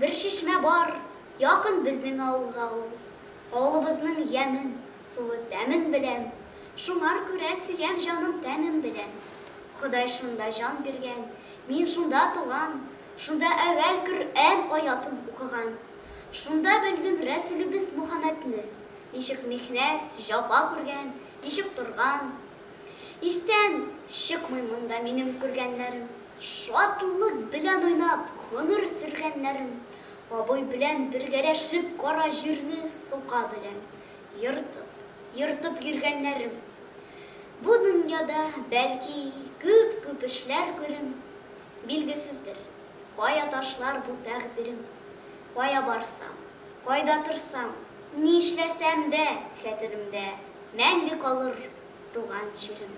Бер чишмә бар, якын безнең авылга ул. Авылыбызның ямен, суы тәмен беләм. Шуңар күрә сөям җаным-тәнем белән. Ходай шунда җан биргән, мин шунда туган, Шунда әүвәл Коръән аятын укыган. Шунда белдем Рәсүлебез Мөхәммәдне, Ничек михнәт, җәфа күргән, ничек торган. Истән чыкмый монда минем күргәннәрем, Шатлык белән уйнап гомер сөргәннәрем, Абый белән бергәләшеп кара җирне сука белән ертып, ертып йөргәннәрем. Бу дөньяда, бәлки, күп-күп эшләр күрем, Билгесездер, кая ташлар бу тәкъдирем. Кая барсам, кайда торсам, нишләсәм дә, хәтеремдә мәңге калыр туган җирем.